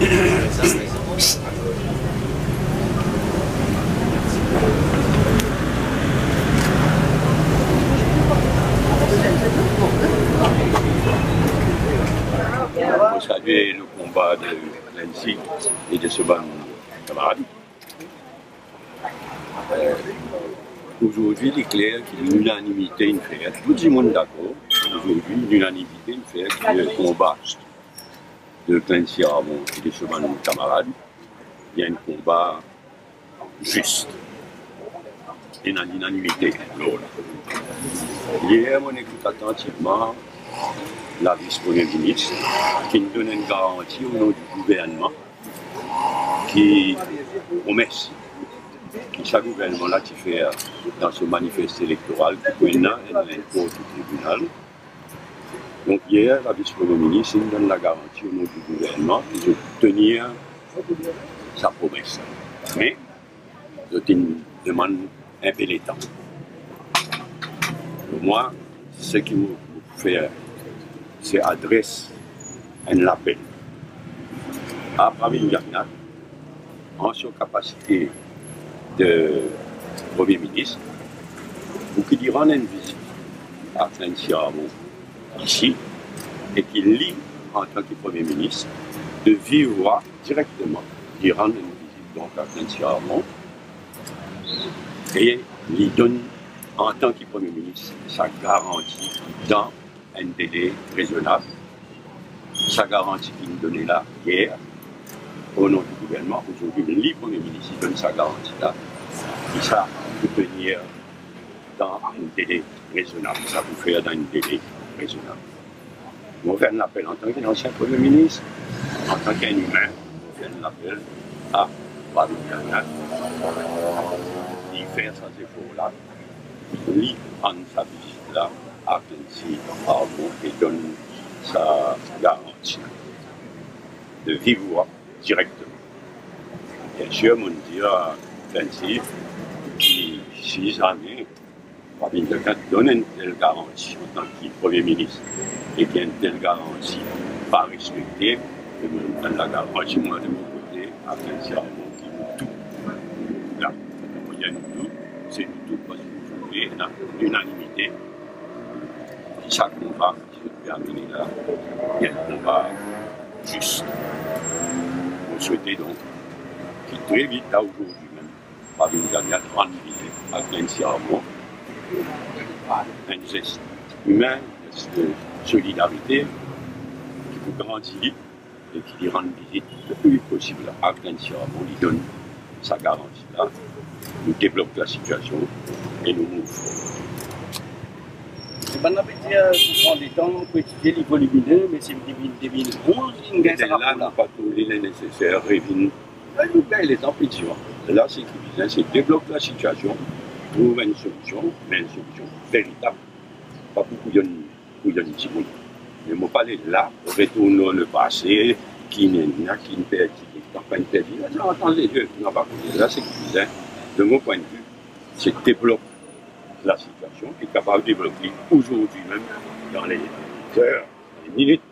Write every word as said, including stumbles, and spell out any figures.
Mo salye le konba de Clancy e de so bann kamarad. Euh, azordi, li kler ki linanimite inn fer, tou dimoun dakor, azordi, linanimite inn fer ki le konba de Clancy Armand e de so bann kamarad, li enn konba zis. Ena linanimite lor la. Yer, mo ekout atantivman lavis Premie Minis, ki donn enn garanti o nom di gouvernman, ki promes ki sa gouvernman la ti fer dan so manifes elektoral, ki pou ena enn, enn kor tribinal. Donk, yer, lavis Premie Minis inn donn lagaranti o nom di gouvernman ki zot tenir sa promes la. Me zot inn demann enpe letan. Mwa, seki mo, mo pou fer, se adres enn lapel a Pravind Jugnauth, an so kapasite de Premie Minis, pou ki li rann enn vizit a Clancy Armand isi, e ki li, antan ki Premie Minis, de viv vwa, direkteman, li rann enn vizit, donk, a Clancy Armand, e li donn, antan ki Premie Minis, sa garanti dan enn dele rezonab. Sa garanti ki inn done la yer, o nom di gouvernman, azordi, li, Premie Minis, li donn sa garanti la, ki sa pou tenir dan enn dele rezonab, sa pou fer dan enn dele rezonab. Mo fer enn lapel antan ki ansien Premie Minis, antan ki enn imin, mo fer enn lapel a Pravind Jugnauth, li fer sa zefor la, li rann sa vizit la a Clancy Armand e donn sa garanti de viv vwa direkteman. Biensir, mo dir Clancy ki si zame Pravind Jugnauth donn enn tel garanti antan ki Premie Minis, e ki enn tel garanti pa respekte, e mo donn lagaranti, mwa, de mo kote, a Clancy Armand, ki nou tou la. Mo dir nou tou, se nou tou, parski nou ena linanimite. Sa konba ki zot pe amenn la, li enn konba zis. Mo swete donk ki tre vit, la, azordi mem, Pravind Jugnauth rann vizit a Clancy Armand, enn zes imin, enn zes de solidarite ki pou grandi li, e ki li rann vizit le pli vit posib a Clancy Armand, li donn sa garanti la, nou deblok lasitiasion e nou mouv. Bann la pe dir, euh, pou pran letan, pou etidie, li volimine, me se depi de mil onz li gagn sa rapor la. La, nou pa trouv li neseser revinn. La, nou gagn letan pou dir. La, seki bizin, se deblok lasitiasion, trouv enn solision, me enn solision veritab. Pa pou kouyon, kouyon dimoun. Me mo pa le la retourn lor lepase, ki nena, ki perdi letan, pa perdi letan, antann lezot, nou pa kone. La, seki bizin, de mo pwin de vi, se deblok lasitiasion, ki kapav deblok li azordi mem, dan le ler, dan le minit.